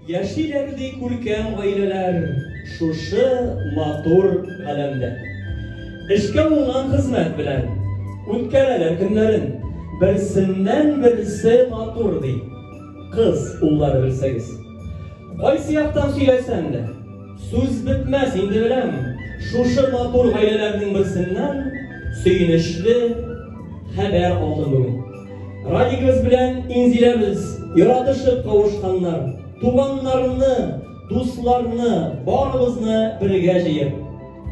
Яшиләр ди күркәм гаиләләр шушы матур галәмдә. Эшкә уңган хезмәт белән үткәрәләр көннәрен. Берсеннән берсе матур ди кыз уллары белсәгез. Кайсы яктан сөйләсәм дә, сүз бетмәс инде беләм. Шушы матур гаиләләрнең берсеннән сөенечле хәбәр алдым бүген. Радигыбыз белән Инзиләбез яратышып кавышканнар. Туганнарны, дусларны, барыбызны бергә җыеп,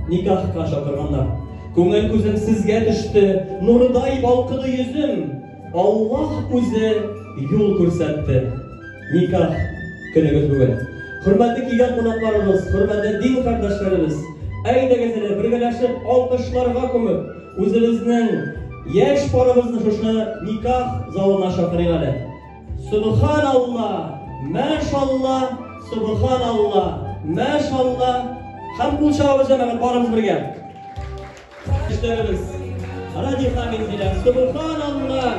никахка чакырганнар. Күңел күзем сезгә төште, нурдай балкыды йөзем. Аллаһ үзе юл күрсәтте. Никах көнегез бүген. Хөрмәтле килгән кунакларыбыз, хөрмәтле дин кардәшләребез, әйдәгез әле бергәләшеп алкышларга күмеп, Үзебезнең яшь парыбызны шушы никах залына чакырыйк әле. Сөбханалла, мәшалла, сөбханалла, мәшалла. Һәм кул чабабыз җәмәгать барыбыз бергә. Эшләребез. Ради Хамин диләр. Сөбханалла,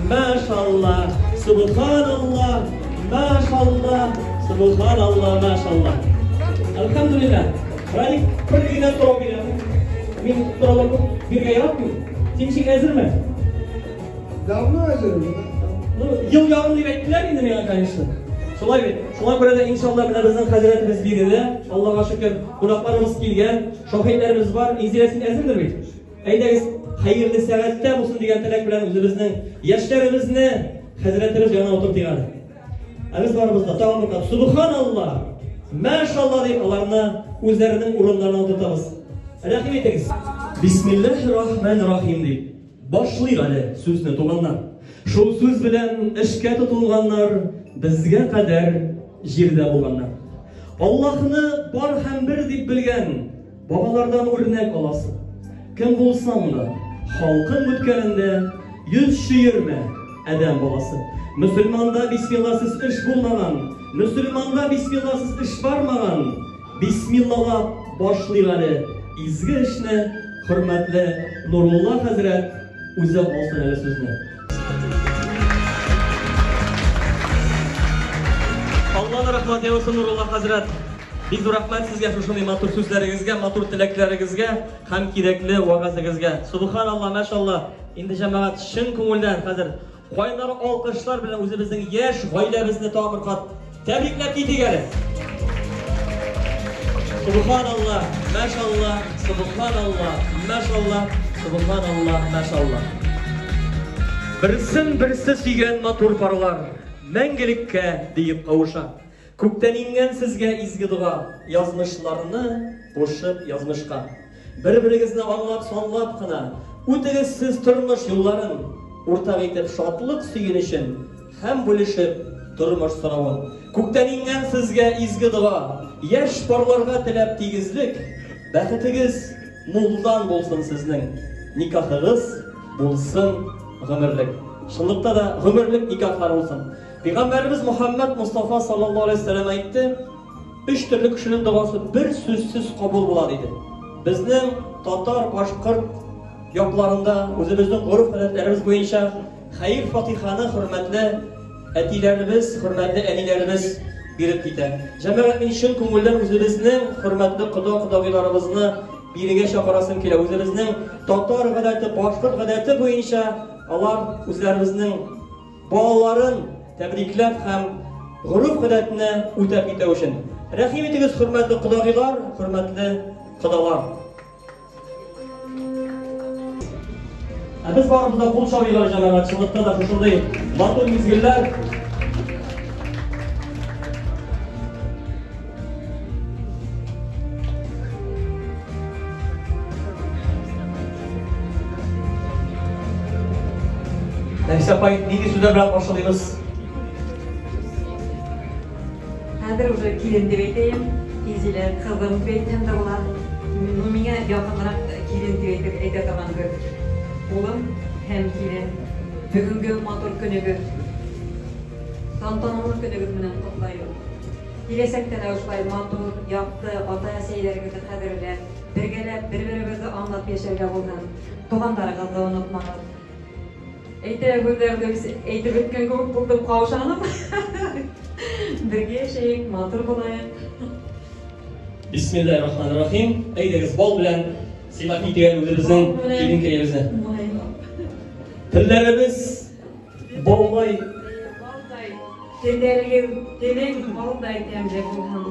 мәшалла, сөбханалла, мәшалла, сөбханалла, мәшалла. Әлхәмдүлилләһ. Радик, бер генә сорау бирәм. Мин сораулар күп бирергә яратмыйм. Син ничек әзерме? Давно әзер. Ну, ел ярым дип әйттеләр инде миңа, конечно. Шулай бит. Шуңа күрә дә иншалла менә безнең хәзрәтебез биредә. Аллага шөкер, кунакларыбыз килгән, шаһитләребез бар. Инзилә, син әзердер бит? Әйдәгез, хәерле сәгатьтә булсын дигән теләк белән үзебезнең яшьләребезне хәзрәтебез янына утыртыйк әле. Ә без барыбыз да тагын бер кат Субханалла, Мәшалла дип аларны үзләренең урыннарына утыртабыз. Рәхим итегез. Бисмиллаһир рахманир рахим дип башлыйк әле сүзне, туганнар. Шул сүз белән эшкә тотынганнар безгә кадәр җирдә булганнар. Аллаһны бар һәм бер дип белгән Бабалардан үрнәк аласы. Кем булсаң да, халкың үткәнендә йөз чөермә, адәм баласы. Мөселманда бисмилласыз эш булмаган, мөселманда бисмилласыз эш бармаган. Бисмиллалап башлыйк әле изге эшне, хөрмәтле Нурулла хәзрәт үзе алсын әле сүзне. Алланың рәхмәте яусын, Нурулла хәзрәт. Бик зур рәхмәт сезгә шушындый матур сүзләрегезгә, матур теләкләрегезгә һәм кирәкле вәгазегезгә. Субханалла, мәшалла. Инде җәмәгать чын күңелдән хәзер кайнар алкышлар белән үзебезнең яшь гаиләбезне тагын бер кат тәбрикләп китик әле. Субханалла, мәшалла, субханалла, мәшалла, субханалла, мәшалла. Берсен берсе сөйгән матур парлар мәңгелеккә диеп кавыша. Күктән иңгән сезгә изге дога, Язмышларны кушып язмышка. Бер-берегезне аңлап, санлап кына, Үтегез сез тормыш юлларын. Уртак итеп шатлык-сөенечен Һәм бүлешеп тормыш соравын. Күктән иңгән сезгә изге дога, Яшь парларга теләп тигезлек. Бәхетегез мулдан булсын сезнең, Никахыгыз булсын гомерлек. Чынлыкта да гомерлек никахлар булсын. Пәйгамбәребез Мухаммад Мустафа саллаллаһу алейһи вәсәлләм әйтте, өч төрле кешенең догасы бер сүзсез кабул була диде. Безнең татар, башкорт якларында үзебезнең гореф-гадәтләребез буенча хәер-фатиханы хөрмәтле әтиләребез, хөрмәтле әниләребез биреп китә. Җәмәгать, мин чын күңелдән үзебезнең хөрмәтле кода-кодагыйларыбызны бирегә чакырасым килә. Үзебезнең татар гадәте, башкорт гадәте буенча алар үзләребезнең Балаларын тәбрикләп һәм гореф-гадәтне үтәп китү өчен. Рәхим итегез, хөрмәтле кодагыйлар, хөрмәтле кодалар. Ә без барыбыз да кул чабыйк әле, җәмәгать, чынлыкта да шушындый матур мизгелләр. Нәфисә апай, нинди сүзләр белән каршылыйбыз? Хәзер уже килен дип әйтәем, Инзилә кызым дип әйтсәм дә була. Ну, миңа якынрак килен дип әйтеп әйтә торгандыр. Улым һәм килен, бүгенге матур көнегез, тантаналы көнегез белән котлыйм. Киләчәктә дә шулай матур, якты, ата-әсәйләрегезне кадерләп, бергәләп, бер-беребезне аңлап яшәргә булсын. Туганнарыгызны онытмагыз. Әйтә күзләрне әйтеп беткән кебек булдым, каушанып. Бергә яшәйек, матур булайык. Бисмиллаһир-рахманир-рахим. Әйдәгез, бал белән сыйлап китик әле үзебезнең киленкәебезне. Телләребез балдай. Балдай. Телләрегез, телең балдай тәмле булсын.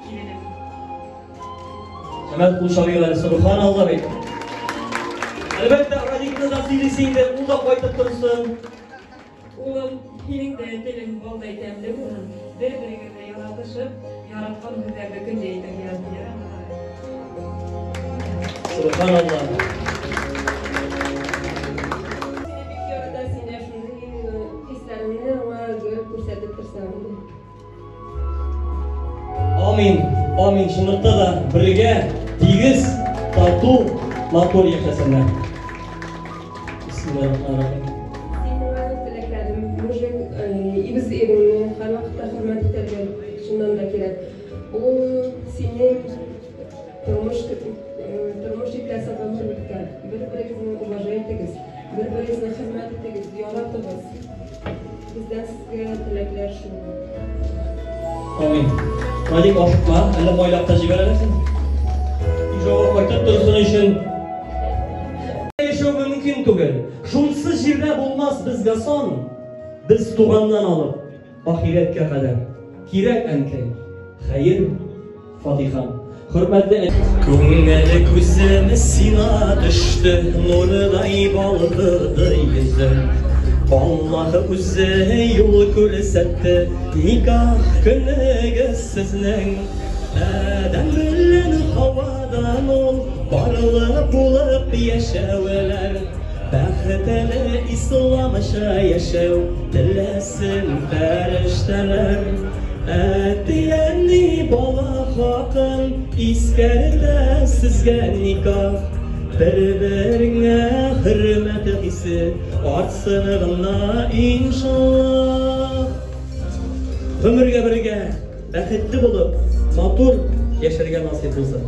Киленем. Җәмәгать кул чабыйк әле, субханалла бит. Әлбәттә, Радикны да сөйлисе инде, ул да кайтып торсын. Улым, синең дә телең балдай тәмле булсын. Бер-берегезне яратышып, яраткан сүзләрне көн дә әйтергә язсын, ярыймы? Субханалла. Сине бик ярата, сине шундый хисләреңне аңа гел күрсәтеп торсаң иде. Амин, амин. Чынлыкта да бергә, тигез, тату, матур яшәсеннәр. Бисмиллаһир-рахманир-рахим. Син миңа теләкләрем, мужик, ибез иреңне һәрвакытта хөрмәт итәргә чыннан да кирәк. Ул синең тормыш тормыш иптәшең гомерлеккә. Бер-берегезне уважать итегез, бер-берегезне хөрмәт итегез, яратыгыз. Бездән сезгә теләкләр шул. Амин. Радик, ашыкма, әллә майлап та җибәр әле син. Ижауга кайтып торсын өчен. Яшәү мөмкин түгел. Шунсыз җирдә булмас безгә сан. Без туганнан алып ахирәткә кадәр. Кирәк, әнкәй, хәер, фатиха. Хөрмәтле Күңел күзем сиңа төште, нурдай балкыды йөзең. Аллаһ үзе юл күрсәтте, никах көнегез сезнең. Адәм белән Һавадан ул парлы булып яшәүләр. Бәхетле исламча яшәү теләсен фәрештәләр. Әти-әни бала хакын искәртә сезгә никах. Бер-береңә хөрмәт хисе артсын гына иншаллаһ. Гомергә бергә бәхетле булып, матур яшәргә насыйп булсын.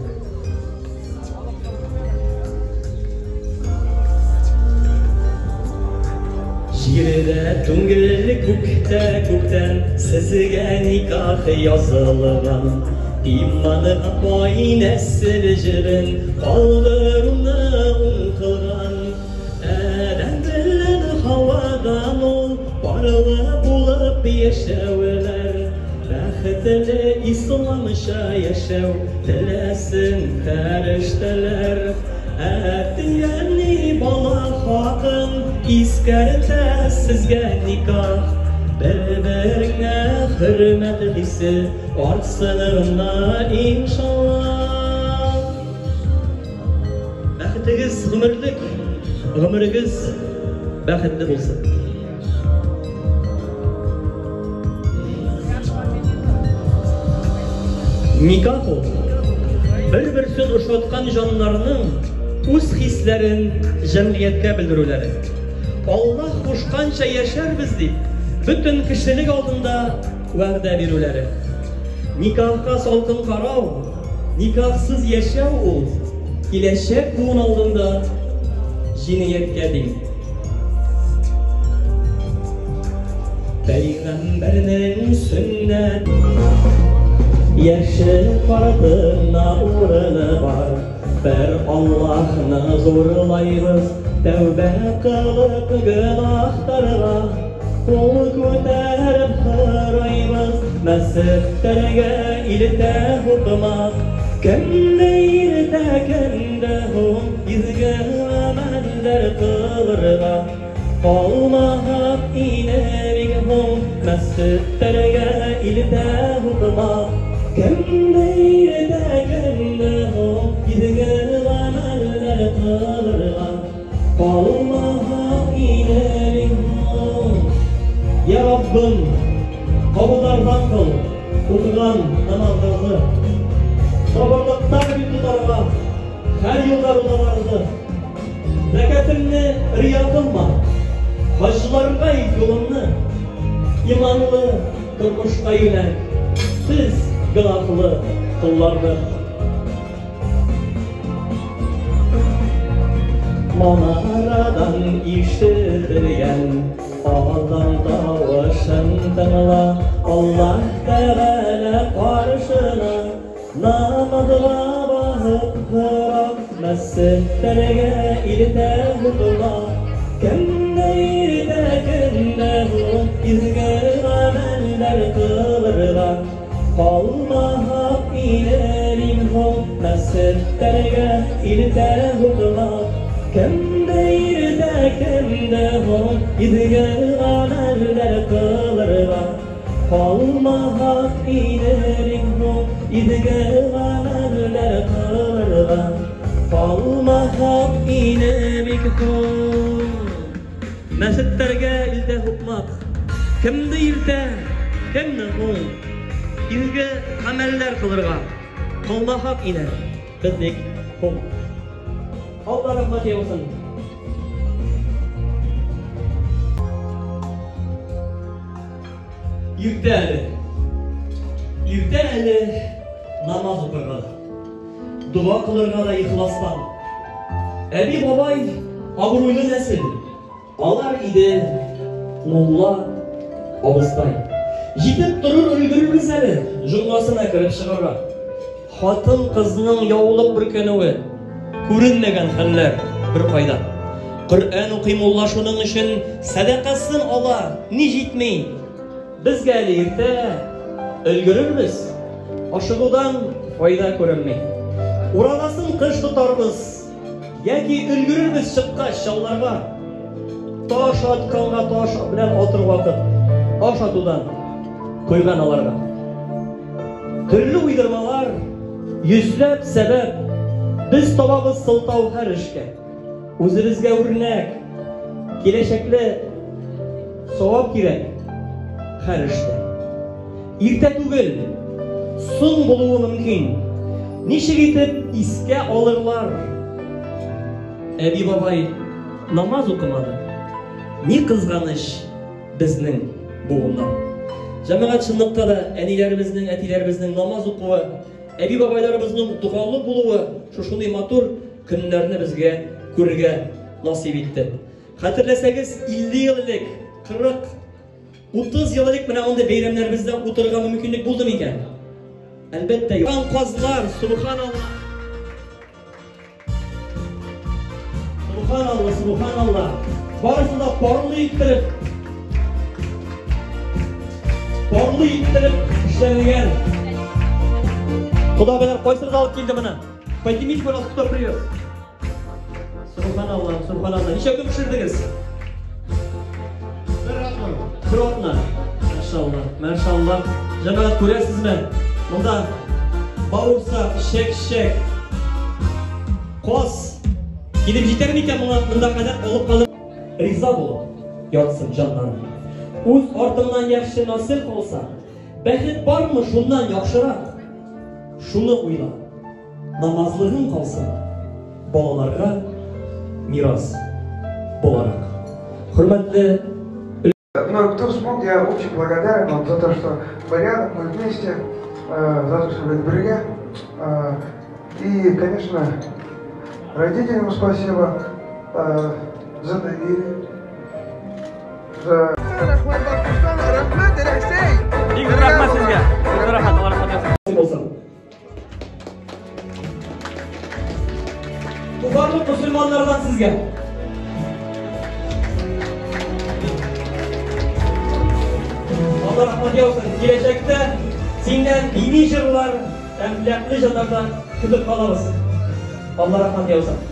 Җирдә түгел, күктә күптән сезгә никах язылган. Иманга бай нәсел җебен калдыруны ул кылган. Адәм белән Һавадан ул парлы булып яшәүләр. Бәхетле исламча яшәү теләсен фәрештәләр. Әти-әни бала хакын искәртә сезгә никах. Бер-береңә хөрмәт хисе артсын гына иншаллаһ. Бәхетегез гомерлек, гомерегез бәхетле булсын. Никах ул бер-берсен ошаткан җаннарның үз хисләрен җәмгыятькә белдерүләре. Аллаһ кушканча яшәрбез дип, бөтен кешелек алдында вәгъдә бирүләре. Никахка салкын карау, никахсыз яшәү ул киләчәк буын алдында җинаятькә тиң. Пәйгамбәрнең сөннәт яше картына урыны бар. Бер Аллаһны зурлайбыз, тәүбә кылып гөнаһларга кул күтәреп һорайбыз, мәсҗедләргә илтә һукмак. Кемдә иртә, кемдә һуң изге гамәлләр кылырга. Калмаган ине бик һуң мәсҗедләргә илтә һукмак. Кемдә иртә, кемдә һуң изге гамәлләр кылырга. Калмаган ине бик һуң. Я Раббым, кабуллардан кыл, укыган намазларны. Сабырлыкта бит тотарга, һәр елда рузаларны. Зәкәтеңне рия кылма, хаҗларга ит юлыңны. Иманлы тормышка юнәл, без гөнаһлы колларны. Манарадан ишетелгән азан тавышын тыңла. Аллаһ Тәгалә каршына намазга басып тора, мәсҗедләргә илтә һукма. Кемне иртә, кемне һуң изге гамәлләр кылырга, калмаһак илерим һуң мәсҗедләргә илтә һукма. Кемне иртә, кемне һуң изге гамәлләр кылырга, калмаһак илерим һуң изге гамәлләр кылырга, калмаһак илерик һуң. Мәчетләргә илтә һукмак. Кемне иртә, кемне һуң изге гамәлләр кылырга, калмаһак ине безнек һуң. Алла рәхмәт яусын. Иртә әле. Иртә әле намаз укырга да. Дога кылырга да ихластан. Әби бабай абруйлы нәсел. Алар иде мулла, абыстай. Җитеп торыр өлгерербез әле җомгасына кереп чыгарга. Хатын-кызның яулык бөркәнүе күренмәгән хәлләр беркайда. Коръән укый мулла шуның өчен сәдакасын ала, ни җитми? Безгә әле иртә, өлгерербез. Ашыгудан файда күренми. Уразасын кыш тотарбыз, яки өлгерербез чыккач чалларга. Таш атканга таш белән атыр вакыт, аш атудан туйган аларга. Төрле уйдырмалар, йөзләп сәбәп, без табабыз сылтау һәр эшкә. Үзебезгә үрнәк, киләчәкле савап кирәк һәр эштә. Иртә түгел, соң булуы мөмкин. Ничек итеп искә алырлар? Әби-бабай намаз укымады. Ни кызганыч, безнең буыннар. Җәмәгать, чынлыкта да әниләребезнең, әтиләребезнең намаз укуы, әби-бабайларыбызның догалы булуы шушындый матур көннәрне безгә күрергә насыйп итте. Хәтерләсәгез, 50 ел элек, 40, 30 ел элек менә мондый бәйрәмнәребездә утырырга мөмкинлек булды микән? Әлбәттә, юк. Казлар, субханалла. Субханалла, субханалла. Барысы да парлы иттереп, парлы иттереп эшләнелгән. Кодагыйлар кайсыгыз алып килде моны? Поднимите, пожалуйста, кто привез. Субханалла, субханалла. Ничә көн пешердегез? Бер атна. Бер атна. Машалла, машалла. Җәмәгать, күрәсезме? Монда бавырсак, чәк-чәк, каз. Килеп җитәр микән моңа монда кадәр алып калып? Риза булып ятсын җаннарым. Үз артыңнан яхшы насыйп калса, бәхет бармы шуннан яхшырак? Шуны уйла. Намазлыгың калсын балаларга мирас буларак. Хөрмәтле Ну, кто смог, я очень благодарен вам за то, что мы рядом, мы вместе, за то, что вы бергә. И, конечно, родителям спасибо за доверие, за. Рәхмәт, Рәсәй! Бик зур рәхмәт сезгә. Бик зур рәхмәт, Алла рәхмәт яусын. Булсын. Бу барлык мөселманнардан сезгә. Алла рәхмәт яусын. Киләчәктә синнән дини җырлар һәм ләкле җырлардан көтеп калабыз. Алла рәхмәт яусын.